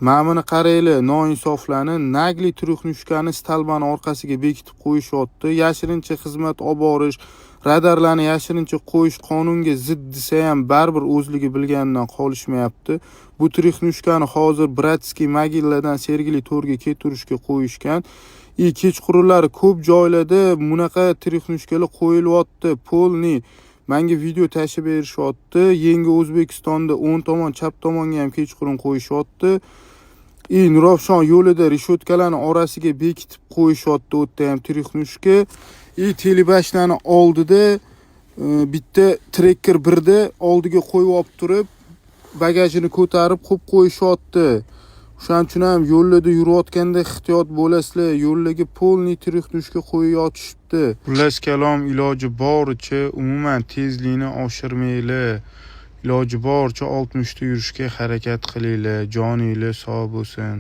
Mana buni qaranglar, noinsoflarni, наглый трёхножка ni столба ni orqasiga bekitib qo'yishyapti. Yashirincha xizmat olib borish, radarlarni yashirincha qo'yish qonunga zid desa ham, baribir o'zligi bilganidan qolishmayapti. Bu трёхножка ni hozir Братский могила dan Sergeli to'rga keturishga qo'yishgan. И kechqurunlari ko'p joylarda bunaqa трёхножка lar qo'yilyapti. Полный manga video tashlab berishyapti. Yangi O'zbekistonda o'ng tomon, chap tomonga ham kechqurun qo'yishyapti. И Nurafshon yo'lida reshotkalarni orasiga bekitib qo'yishyapti, u yerda ham трёхножка. И телебашня ni oldida bitta Tracker birda oldiga qo'yib olib turib, bagajini ko'tarib qo'yib qo'yishyapti. O'shaning uchun ham yo'llarda yurayotganda ehtiyot bo'lasizlar. Yo'llarga полный трёхножка qo'yib yotishibdi. Xullas kalom, iloji boricha umuman tezlikni oshirmanglar. Iloji boricha 60 ta yurishga harakat qilinglar. Joninglar sog' bo'lsin.